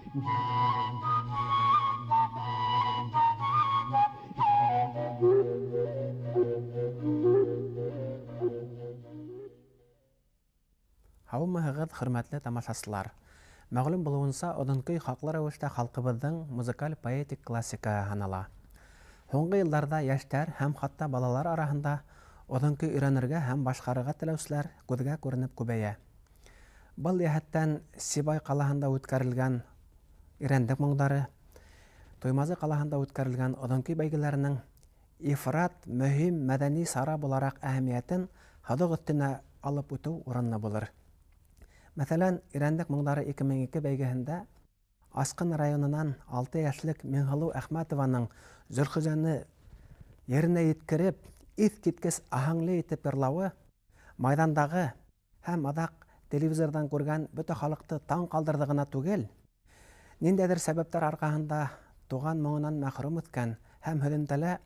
Һаумыһығыҙ, хөрмәтле тамашасылар! Мәғлүм булыуынса, оҙон көй хаҡлы рәүештә халҡыбыҙҙың музыкаль поэтик классикаһы һанала. Һуңғы йылдарҙа йәштәр һәм хатта балалар араһында оҙон көй өйрәнергә һәм башҡарырға теләүселәр күҙгә күренеп күбәйә. Был йәһәттән Сибай ҡалаһында үткәрелгән Ирәндек моңдары, Туймазы ҡалаһында үткәрелгән оҙон көй бәйгеләренең ифрат мөһим мәҙәни сара булараҡ әһәмиәтен һыҙыҡ өҫтөнә алып үтеү урынлы булыр. Мәҫәлән, Ирәндек моңдары 2002 бәйгеһендә Асҡын районынан 6 йәшлек Миңһылыу Әхмәтованың Зөлхизәне еренә еткереп, иҫ киткес аһәңле итеп йырлауы майҙандағы һәм аҙаҡ телевизорҙан күргән бөтә халыҡты таң ҡалдырҙы ғына түгел, ниндәйҙер сәбәптәр арҡаһында туған моңонан мәхрүм үҫкән һәм һөҙөмтәлә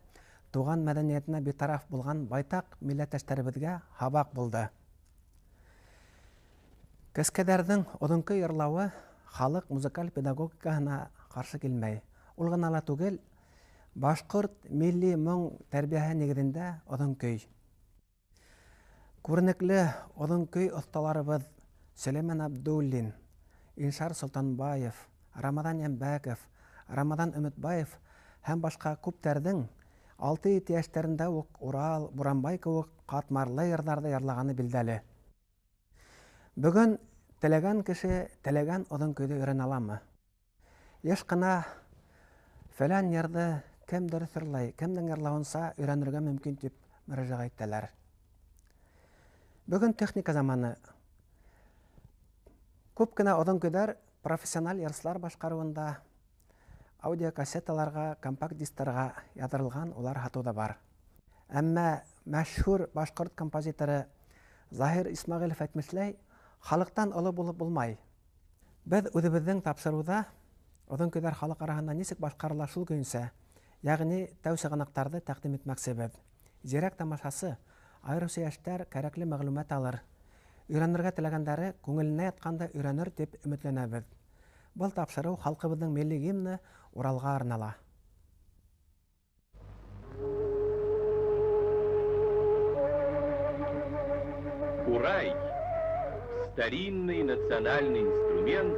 туған мәҙәниәтенә битараф булған байтаҡ милләттәштәребеҙгә һабаҡ булды. Кескәйҙәрҙең оҙон көй йырлауы халыҡ музыкаль педагогикаһына ҡаршы килмәй. Ул ғына ла түгел, башҡорт милли моң тәрбиәһе нигеҙендә оҙон көй. Күренекле оҙон көй оҫталарыбыҙ Сөләймән Абдуллин, Иншар Солтанбаев, Рамаҙан Йәнбәков, Рамаҙан Өмөтбаев һәм башҡа күптәрҙең 6-7 йәштәрендә үк Урал, Буранбай кеүек ҡатмарлы йырҙарҙы йырлағаны билдәле. Бөгөн теләгән кеше теләгән оҙон көйҙө өйрәнә аламы? Йыш ҡына фәлән йырҙы кем дөрөҫ йырлай, кемдең йырлауынса өйрәнергә мөмкин тип мөрәжәғәт итәләр. Бөгөн техника заманы. Күп кенә оҙон көйҙәр профессиональ йырсылар башҡарыуында аудиокассеталарға, компакт-дисктарға яҙырылған, улар һатыуҙа бар. Әммә мәшһүр башҡорт композиторы Заһир Исмәғилов әйтмешләй, халыҡтан оло булып булмай. Беҙ үҙебеҙҙең тапшырыуҙа оҙон көйҙәр халыҡ араһында нисек башҡарыла шул көйөнсә, йәғни тәү сығанаҡтарҙы тәҡдим итмәксебеҙ. Зирәк тамашасы, айырыуса йәштәр кәрәкле мәғлүмәт алыр. Өйрәнергә теләгәндәре күңеленә ятҡанды өйрәнер тип өмөтләнәбеҙ. Был тапшырыу халҡыбыҙҙың милли гимны Уралға арнала. Курай, старинный национальный инструмент,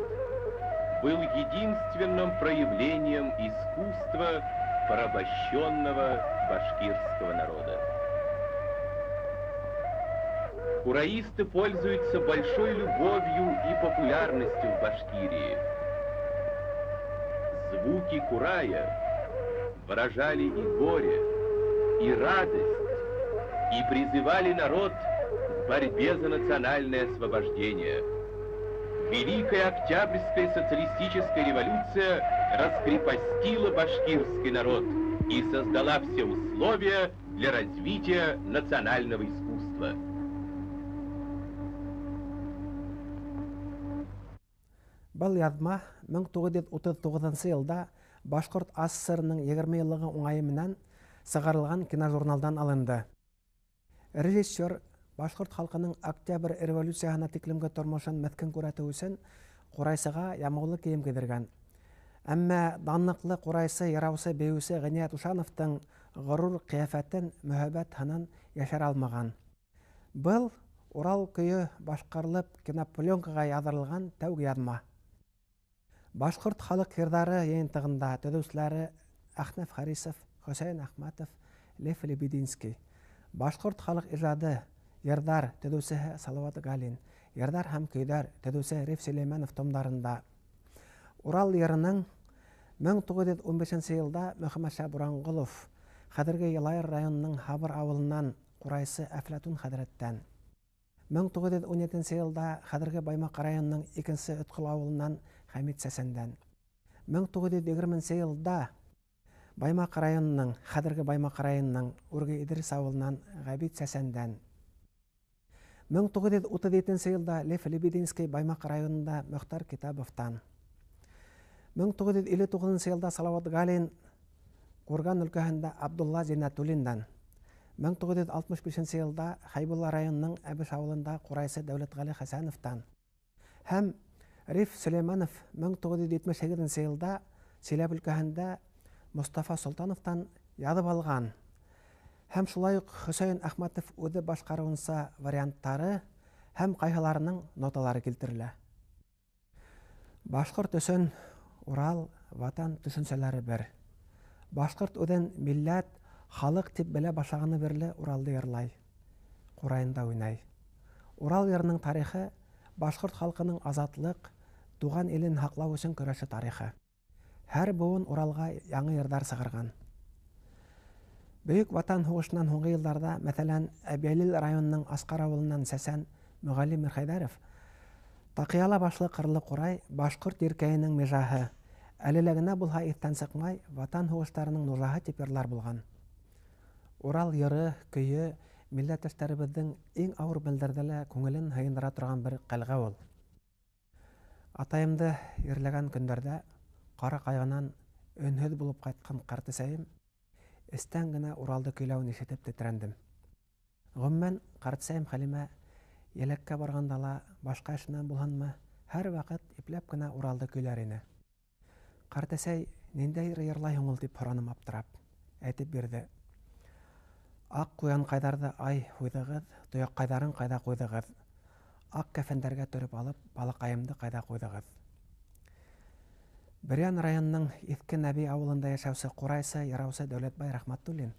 был единственным проявлением искусства порабощенного башкирского народа. Кураисты пользуются большой любовью и популярностью в Башкирии. Звуки курая выражали и горе, и радость, и призывали народ к борьбе за национальное освобождение. Великая Октябрьская социалистическая революция раскрепостила башкирский народ и создала все условия для развития национального искусства. Был яҙма 1939 йылда Башҡорт АССР-ның 20 йыллығы уңайы менән сығарылған киножурналдан алынды. Режиссер башҡорт халҡының Октябрь революцияһына тиклемге тормошон меҫкен күрһәтеү өсөн ҡурайсыға ямаулы кейем кейҙергән. Әммә данлыҡлы ҡурайсы, йыраусы, бейеүсе Ғиниәт Ушановтың ғорур ҡиәфәтен, мөһабәт һынын йәшерә алмаған. Был Урал көйө башҡарылып кинопленкаға яҙырылған тәүге яҙма. Башҡорт халыҡ йырҙары йыйынтығында төҙөүселәре Әхнәф Харисов, Хөсәйен Әхмәтов, Лев Лебединский. Башҡорт халыҡ ижады йырҙар төҙөүсеһе Салауат Галин, йырҙар һәм көйҙәр төҙөүсе Риф Сөләймәнов томдарында. Урал йырының 1915 йылда Мөхәммәтша Буранғолов, хәҙерге Йылайыр районының Һабыр ауылынан ҡурайсы Әфләтун хәҙрәттән. 1917 йылда хәҙерге Баймаҡ районының 2-нсе Өтҡол ауылынан Хәмит Сәсәндән. 1920 йылда Баймаҡ районының, хәҙерге Баймаҡ районының Үрге Иҙрис ауылынан Ғәбит Сәсәндән. 1937 йылда Лев Лебединский Баймаҡ районында Мөхтәр Китабовтан. 1959 йылда Салауат Галин Курган өлкәһендә Абдулла Зиннәтуллиндан. 1965 йылда Хәйбулла районының Әбеш ауылында ҡурайсы Дәүләтғәле Хәсәновтан. Һәм Риф Сөләймәнов 1978 йылда Силәбе өлкәһендә Мостафа Солтановтан яҙып алған. Һәм шулай уҡ Хөсәйен Әхмәтов үҙе башҡарыуынса варианттары һәм ҡайһыларының ноталары килтерелә. Башҡорт өсөн Урал, ватан төшөнсәләре бер. Башҡорт үҙен милләт, халыҡ тип белә башлағаны бирле Уралды йырлай, ҡурайында уйнай. Урал йырының тарихы башҡорт халҡының азатлыҡ, туған илен һаҡлау өсөн көрәше тарихы. Һәр быуын Уралға яңы йырҙар сығарған. Бөйөк Ватан һуғышынан һуңғы йылдарҙа, мәҫәлән, Әбйәлил районының Асҡар ауылынан сәсән Мөғәллим Мирхәйҙәров таҡыяла башлы ҡырлы ҡурай башҡорт иркәйенең межаһы, әле лә генә булһа иҫтән сыҡмай Ватан һуғыштарының нужаһы тип йырлар булған. Урал йыры, көйө милләттәштәребеҙҙең иң ауыр мәлдәрҙә лә күңелен һыйындыра торған бер ҡәлғә ул. Атайымды ерләгән көндәрҙә ҡара ҡайғынан өнһөҙ булып ҡайтҡан ҡартәсәйем эстән генә Уралды көйләүен ишетеп тетрәндем. Ғөмүмән, ҡартәсәйем Хәлимә еләккә барғанда ла, башҡа эш менән булһынмы, һәр ваҡыт ипләп кенә Уралды көйләр ине. Ҡартәсәй, ниндәй йырлайһың ул, тип һораным аптырап. Әйтеп бирҙе: Аҡ ҡуянҡайҙарҙы ай һуйҙығыҙ, тояҡҡайҙарын ҡайҙа ҡуйҙығыҙ? Аҡ кәфендәргә төрөп алып, балаҡайымды ҡайҙа ҡуйҙығыҙ? Бөрйән районының Иҫке Нәби ауылында йәшәүсе ҡурайсы, йыраусы Дәүләтбай Рәхмәтуллин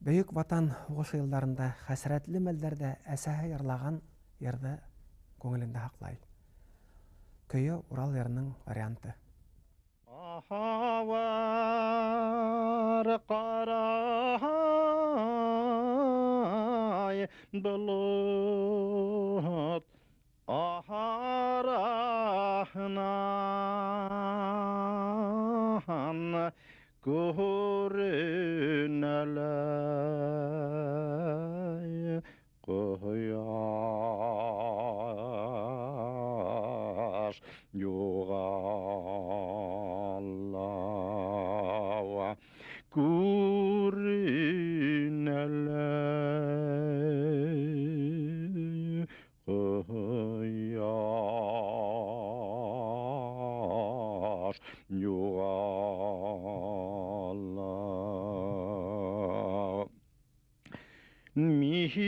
Бөйөк Ватан һуғышы йылдарында хәсрәтле мәлдәрҙә әсәһе йырлаған йырҙы күңелендә һаҡлай. Көйө Урал йырының варианты. Ахавар ҡарай болот ахараһынан күренәләй ҡояш юғала, күренәләй ҡояш юғала. Минең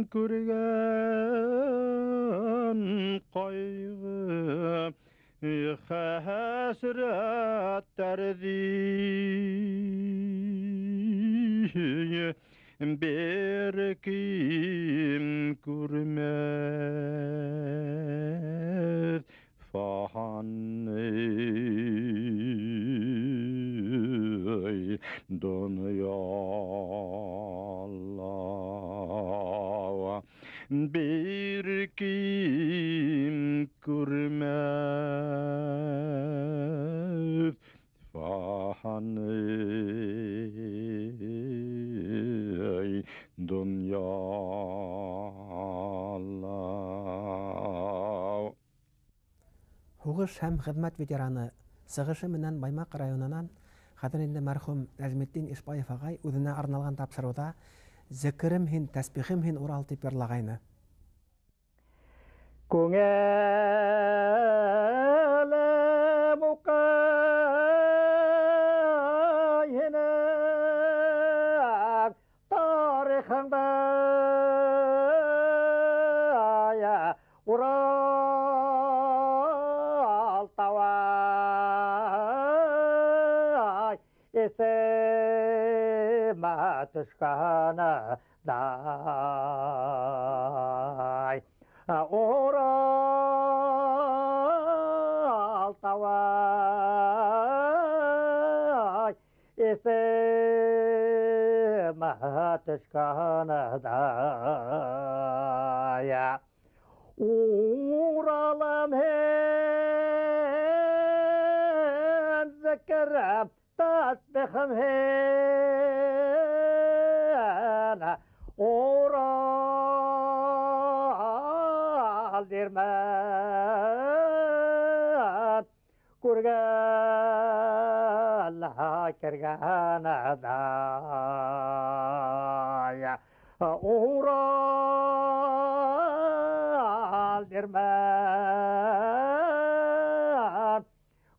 күргән ҡайғы хәсрәттәрҙе бер кем күрмәҫ фани донъяла, бер кем күрмәҫ фани донъяла. Һуғыш һәм хеҙмәт ветераны сығышы менән Баймаҡ районынан хәҙер инде мәрхүм Нәжметдин Ишбаев ағай үҙенә арналған тапшырыуҙа «Зекерем һин, тәсбихем һин, Урал» тип йырлағайны. Күңелем уҡый һинең тарихыңды, Урал тауай иҫемә төшкәндай. Урал тауай иҫемә төшкәндай. Уралым һин, зекерем, тәсбихем һин, Урал тирмән күргән кергәндай. Урал бирмәм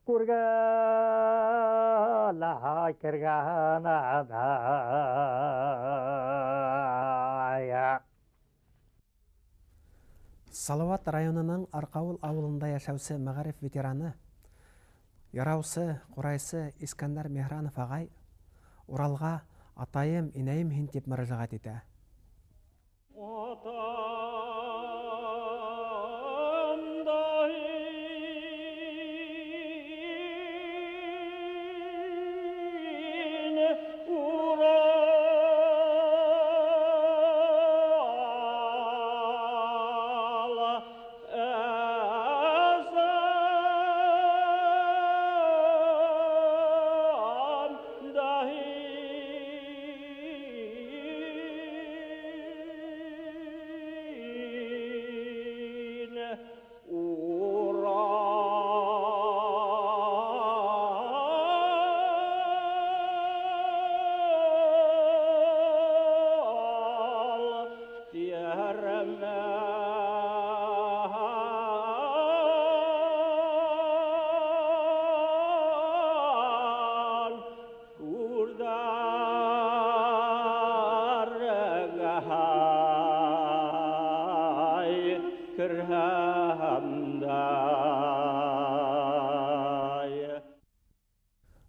күргә лә кергән адай. Салават районының Арҡауыл ауылында йәшәүсе мәғариф ветераны, яраусы, ҡурайсы Искәндәр Миһранов ағай Уралға атайым, инәйем һин тип мөрәжәғәт итә.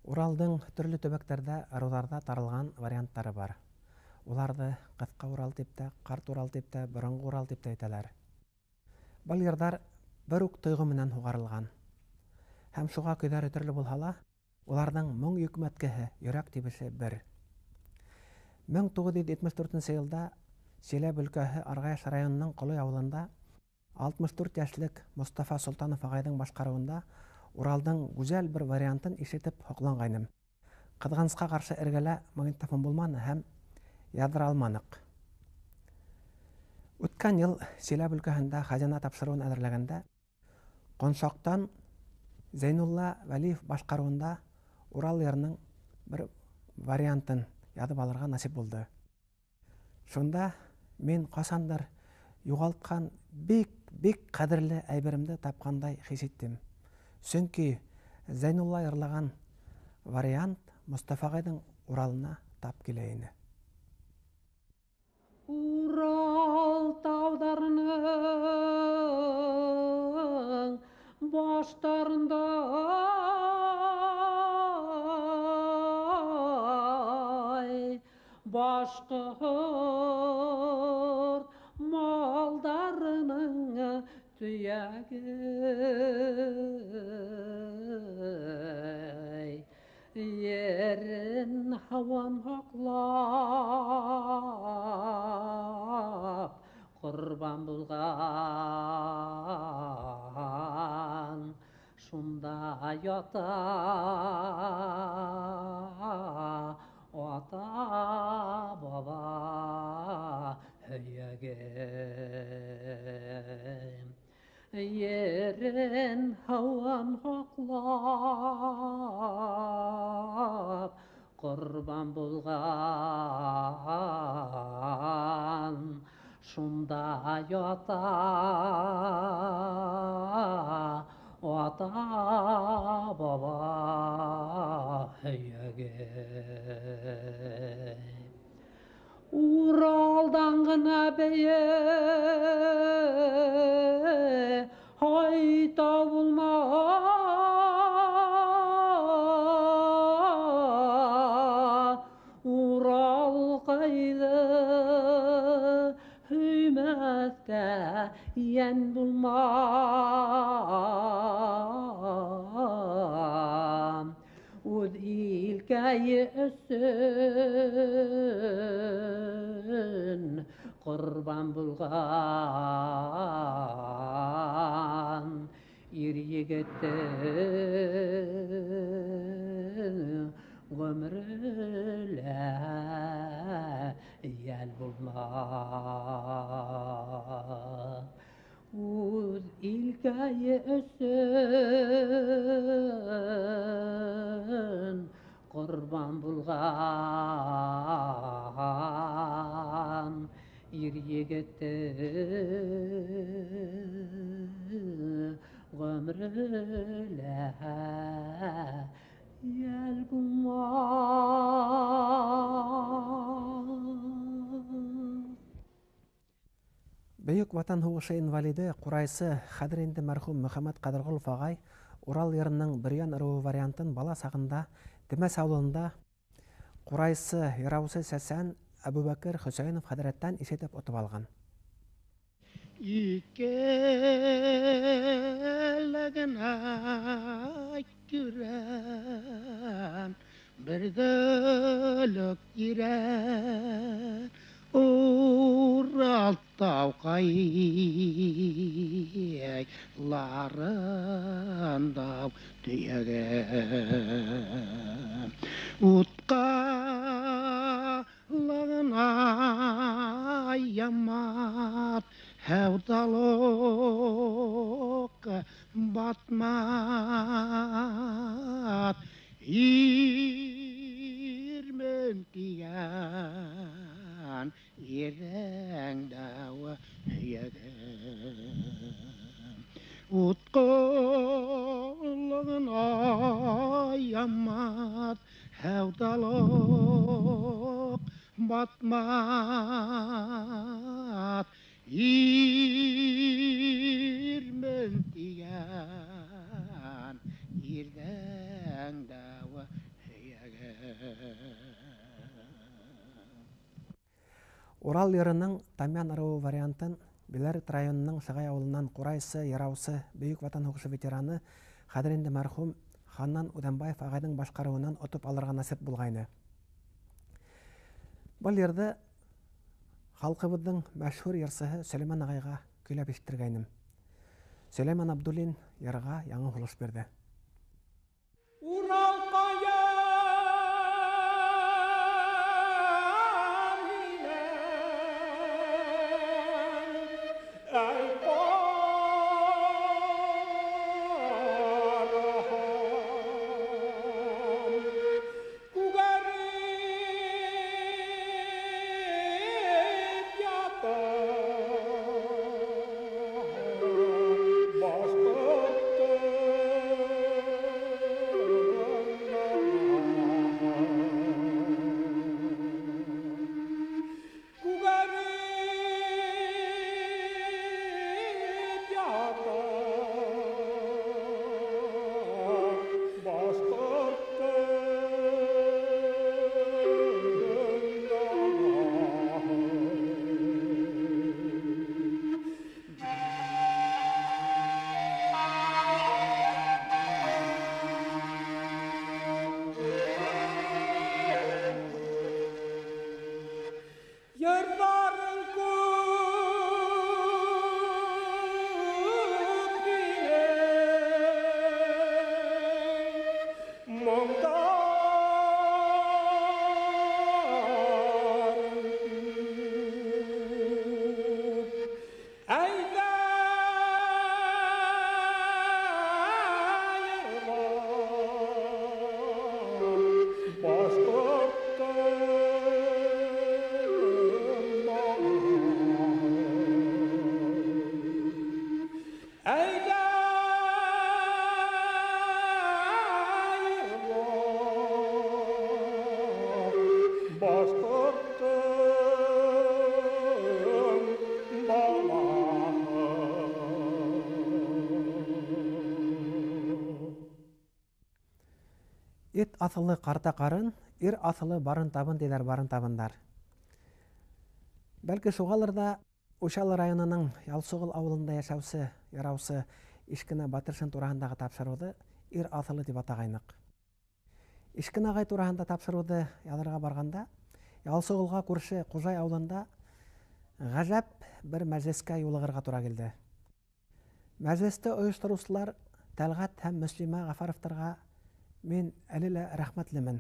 Уралдың төрлө төбәктәрҙә, ырыуҙарҙа таралған варианттары бар. Уларҙы ҡыҫҡа Урал тип тә, ҡарт Урал тип тә, боронғо Урал тип тә әйтәләр. Был йырҙар бер үк тойғо менән һуғарылған. Һәм шуға көйҙәре төрлө булһа ла, уларҙың моң йөкмәткеһе, йөрәк тибеше бер. 1974 йылда Силәбе өлкәһе Арғаяш районының Ҡолой ауылында 64 йәшлек Мостафа Солтанов ағайҙың башҡарыуында Уралдың гүзәл бер вариантын ишетеп һоҡланғайным. Ҡыҙғанысҡа ҡаршы эргәлә магнитофон булманы һәм яҙҙыра алманыҡ. Үткән йыл Силәбе өлкәһендә хазина тапшырыуын әҙерләгәндә Ҡонсаҡтан Зәйнулла Вәлиев башҡарыуында Урал йырының бер вариантын яҙып алырға насип булды. Шунда мин ҡасандыр юғалтҡан бик-бик ҡәҙерле әйберемде тапҡандай хис иттем. Сөнки Зәйнулла йырлаған вариант Мостафа ағайҙың Уралына тап килә ине. Урал тауҙарының баштарында башҡорт малдарының төйәге, ерен һауан һаҡлап ҡорбан булған, шунда ята ата-баба һөйәге. Ерен һауан һаҡлап ҡорбан булған, шунда ята ата-баба һөйәге. Уралдан ғына бейек һайта булма, Урал ҡайҙы һөймәҫтә йән булма. Үҙ илкәйе өсөн ҡорбан булған ир егеттең ғүмере лә йәл булма. Үҙ илкәйе өсөн ҡорбан булған ир Егете ғүмере лә йәл булмаҫ. Бөйөк Ватан һуғышы инвалиды, ҡурайсы, хәҙер инде мәрхүм Мөхәммәт Ҡәҙерғолов ағай Урал йырының Бөрйән ырыуы вариантын бала сағында Темәс ауылында ҡурайсы, йыраусы сәсән Әбүбәкер Хөсәйенов хәҙрәттән ишетеп отоп алған. Икеләгенә күрәм, бер дөлөк ирә, Урал тауҡайларында төйәгән. Утҡа лағына ямат, һәүҙалыҡ батмаҫ. Ирмен тигән ирҙән дәү һөйәгем. Утҡалығына ямат, һәүҙалыҡ батмаҫ. Ирмен тигән ирҙән дәү һөйәгем. Урал йырының Тамян ырыуы вариантын Биләрет районының Сығай ауылынан ҡурайсы, йыраусы, Бөйөк Ватан һуғышы ветераны, хәҙер инде мәрхүм Ханнан Үҙәнбаев ағайҙың башҡарыуынан отоп алырға насип булғайны. Был йырҙы халҡыбыҙҙың мәшһүр йырсыһы Сөләймән ағайға көйләп ишеттергәйнем. Сөләймән Абдуллин йырға яңы һулыш бирҙе. Эт аҫылы ҡарта ҡарын, ир аҫылы барын табын тиҙәр барын табындар. Бәлки шуғалыр ҙа Учалы районының Ялсоғол ауылында йәшәүсе, яраусы Ишкенә Батыршин тураһындағы тапшырыуҙы ир аҫылы тип атағайныҡ. Ишкен ағай тураһында тапшырыуҙы яҙырға барғанда Ялсоғолға күрше Ҡужай ауылында ғәжәп бер мәжлескә юлығырға тура килде. Мәжлесте ойоштороусылар Тәлғәт һәм Мөслимә Ғәфәровтарға мин әле лә рәхмәтлемен.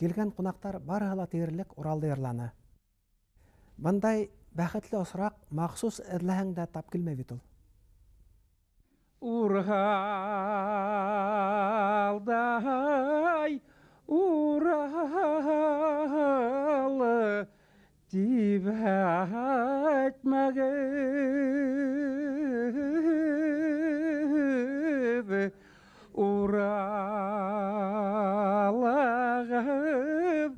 Килгән ҡунаҡтар барыһы ла тиерлек Уралды йырланы. Бындай бәхетле осраҡ махсус эҙләһәң дә тап килмәй бит ул. Уралдай Уралы Тип әйтмәгеҙ, Уралығыҙ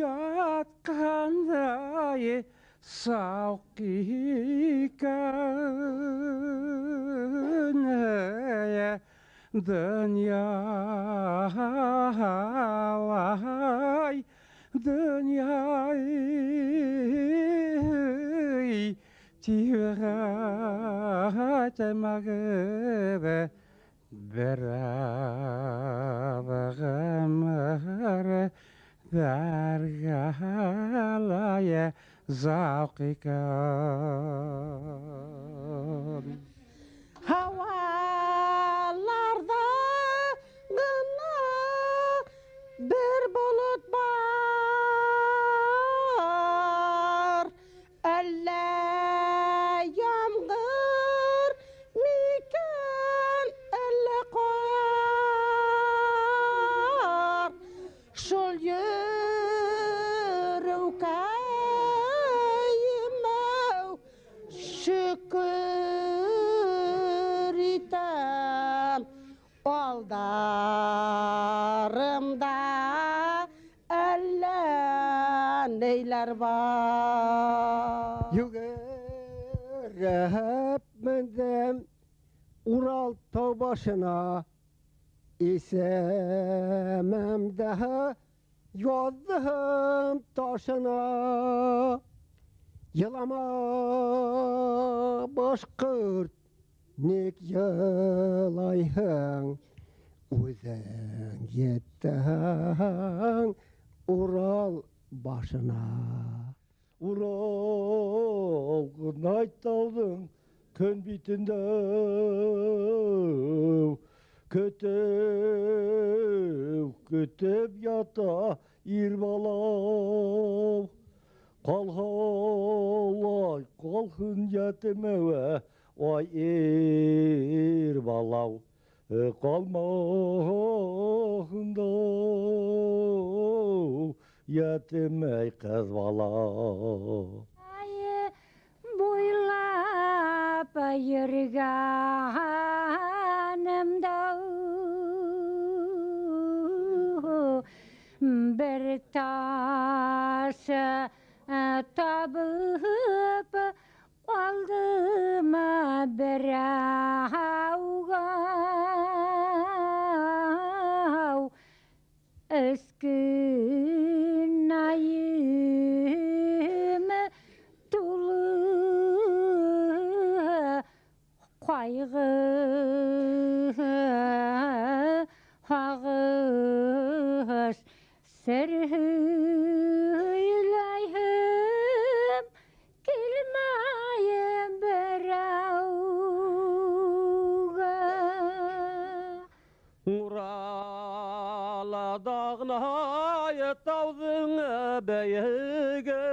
ятҡандай сауҡ икән. Донъялай, донъяй, тип әйтмәгеҙ, бер аҙ ғүмер дәргәләй зауҡ икән. Һауаларҙа ғына бер болот бар, әллә ямғыр микән, әллә ҡар. Шул йөрөүкәйемәү шөкөр итәм, алдарымда әллә нәйләр бар. Йүгереп мендем Урал тау башына, исемемде яҙҙым ташына. Йылама, башҡорт, ник йылайһың? Үҙең еттең Урал башына. Урал ғынай тауҙың көн битендә көтөп, көтөп ята ир балам. Ҡалһалай, ҡалһын йәтемәүә, ай ир балау, ҡалмаһын да йәтемәй ҡыҙ бала. Буйлап йөрөгәнемдә бер таш табып алдым берәүгә. Өскөнәйем тулы ҡайғы, һағыш, сер һөйләйһем килмәйем берәүгә. Урала дағнай тауҙың бейеге,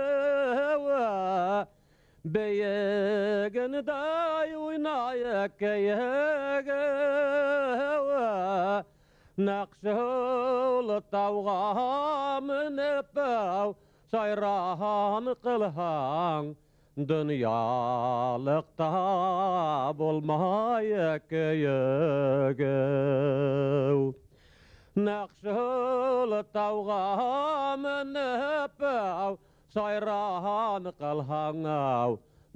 бейегендәй уйнай кейеге. Нәҡшыл тауға менеп сайран ҡылһаң, донъялыҡта булмай көйөгө. Нәҡшыл тауға менеп сайран ҡылһаң,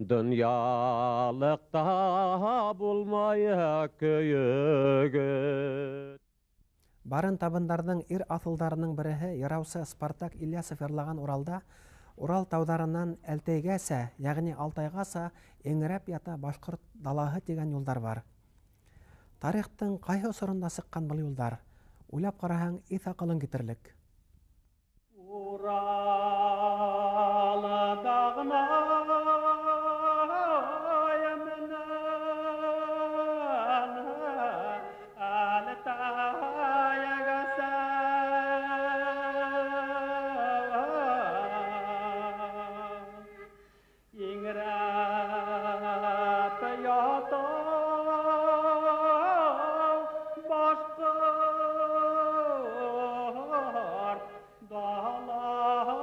донъялыҡта булмай көйөгө. Барын табындарҙың ир аҫылдарының береһе йыраусы Спартак Ильясов йырлаған Уралда Урал тауҙарынан Әлтәйгәсә, йәғни Алтайғаса эңерәп ята башҡорт далаһы тигән юлдар бар. Тарихтың ҡайһы осоронда сыҡҡан был юлдар? Уйлап ҡараһаң, иҫ аҡылың китерлек. Урал дағына башҡорт далаһы.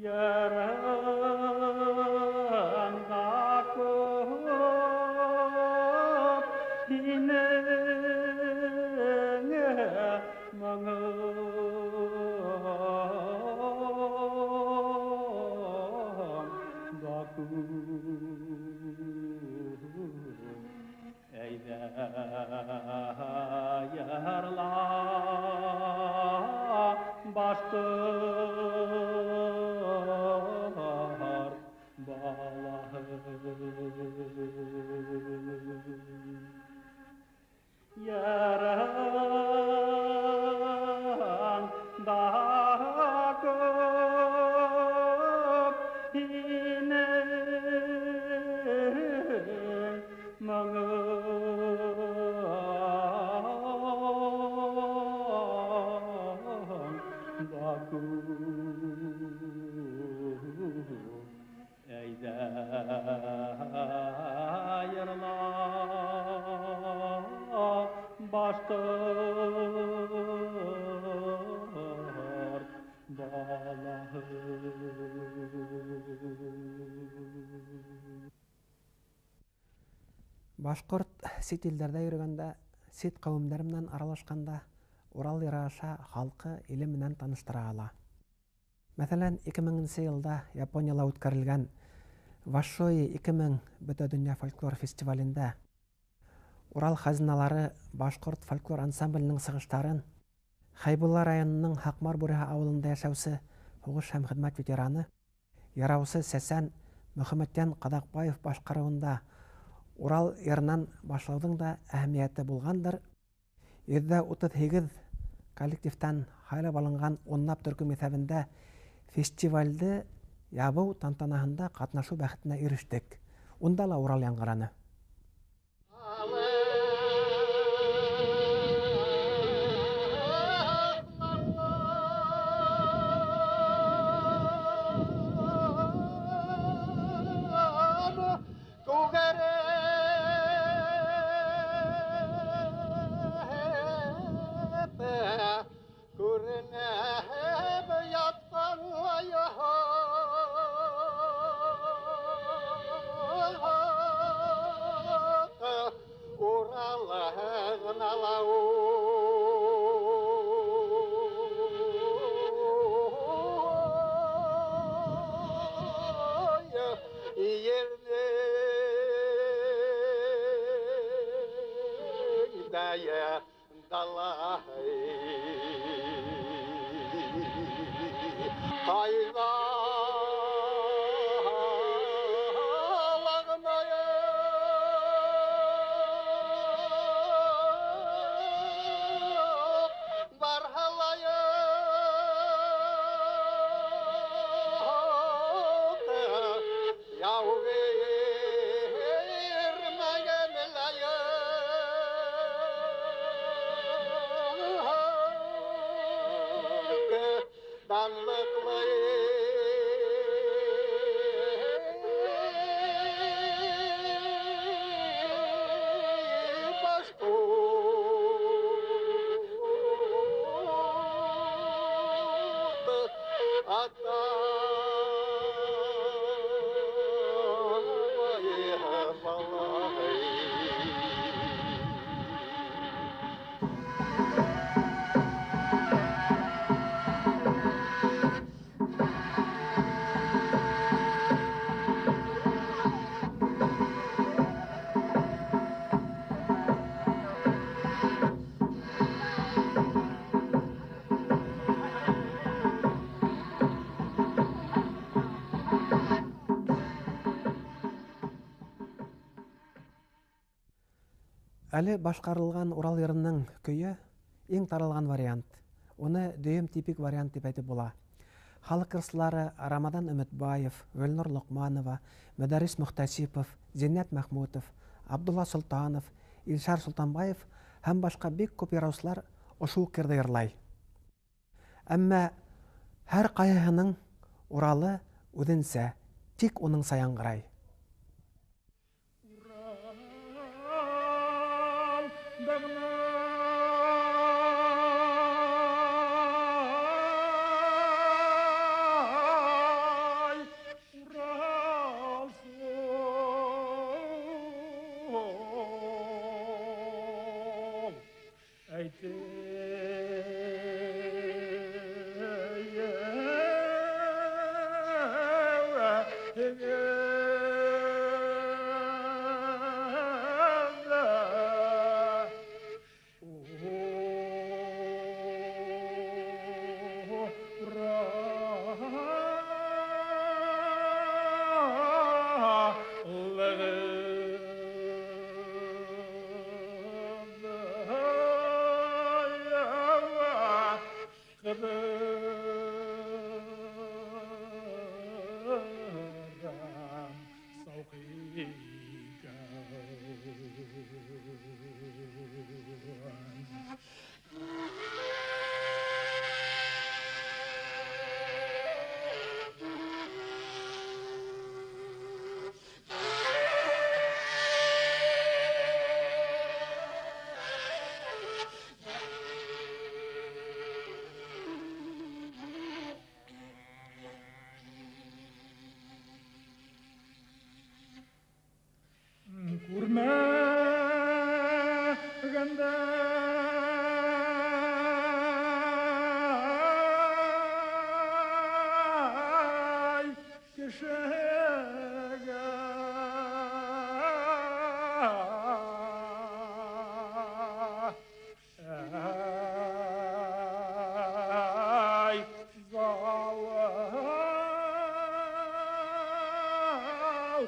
Йырың да күп, һинең моңоң да күп. Әйҙә йырла, башҡорт балаһы. Йырың да күп, һинең моңоң да күп. Әйҙә йырла, башҡорт балаһы. Башҡорт сит илдәрҙә йөрөгәндә, сит ҡәүемдәр менән аралашҡанда Урал йыры аша халҡы иле менән таныштыра ала. Мәҫәлән, 2000 йылда Японияла үткәрелгән Вашои 2000 Бөтә донъя фольклор фестивалендә Урал хазиналары башҡорт фольклор ансамбленең сығыштарын Хәйбулла районының Һаҡмар Бүреһе ауылында йәшәүсе һуғыш һәм хеҙмәт ветераны, яраусы Сәсән Мөхәммәтйән Ҡаҙаҡбаев башҡарыуында Урал йырынан башлауҙың да әһәмиәте булғандыр. 138 коллективтан һайлап алынған унлап төркөм иҫәбендә фестивалде ябыу тантанаһында ҡатнашыу бәхетенә ирештек. Унда ла Урал яңғыраны. Әле башҡарылған Урал йырының көйө иң таралған вариант. Уны дөйөм типик вариант тип әйтеп була. Халыҡ йырсылары Рамаҙан Өмөтбаев, Гөлнур Лоҡманова, Мөдәррис Мөхтәсипов, Зиннәт Мәхмүтов, Абдулла Солтанов, Илшар Солтанбаев һәм башҡа бик күп йыраусылар ошо уҡ йырҙы йырлай. Әммә һәр ҡайһыһының Уралы үҙенсә, тик уныңса яңғырай.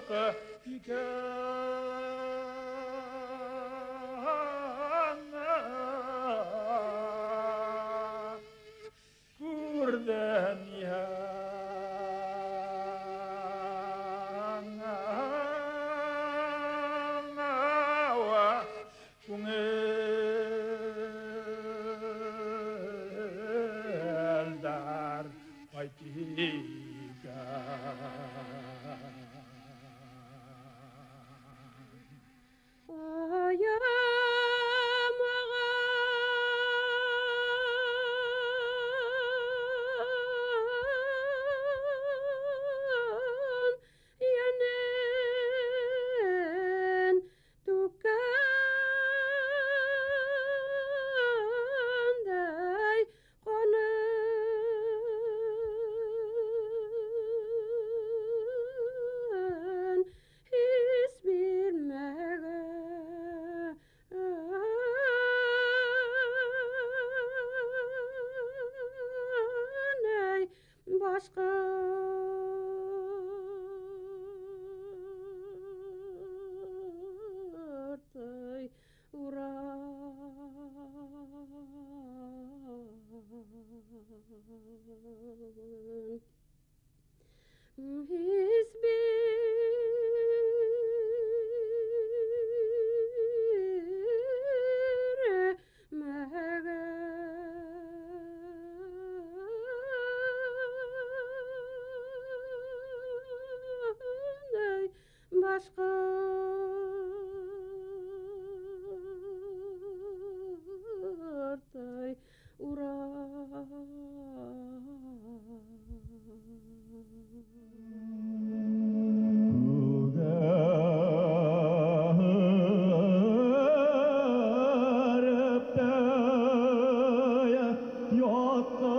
Йылҡы икән. Күрҙем яңа күңелдәр ҡайтикән. Аямаған йәнен түккәндәй ҡанын һис бирмәгән, эй, башҡорт, эй, Урал. Һис бирмәгән, эй, башҡорт, эй, Урал. Күгәреп тә ятҡан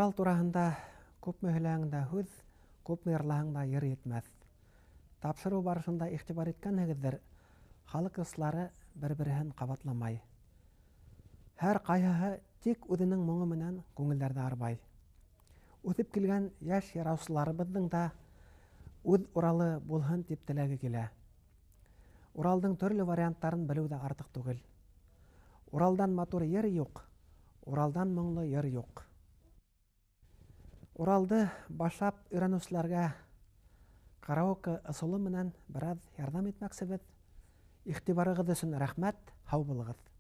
Урал тураһында күпме һөйләһәң дә һүҙ, күпме йырлаһаң да йыр етмәҫ. Тапшырыу барышында иғтибар иткәнһегеҙҙер, халыҡ йырсылары бер-береһен ҡабатламай. Һәр ҡайһыһы тик үҙенең моңо менән күңелдәрҙе арбай. Үҫеп килгән йәш яраусыларыбыҙҙың да үҙ Уралы булһын тип теләге килә. Уралдың төрлө варианттарын белеү ҙә артыҡ түгел. Уралдан матур ер юҡ, Уралдан моңло йыр юҡ. Уралды башлап өйрәнеүселәргә караоке ысулы менән бер аҙ ярҙам итмәксебеҙ. Иғтибарығыҙ өсөн рәхмәт, һау булығыҙ.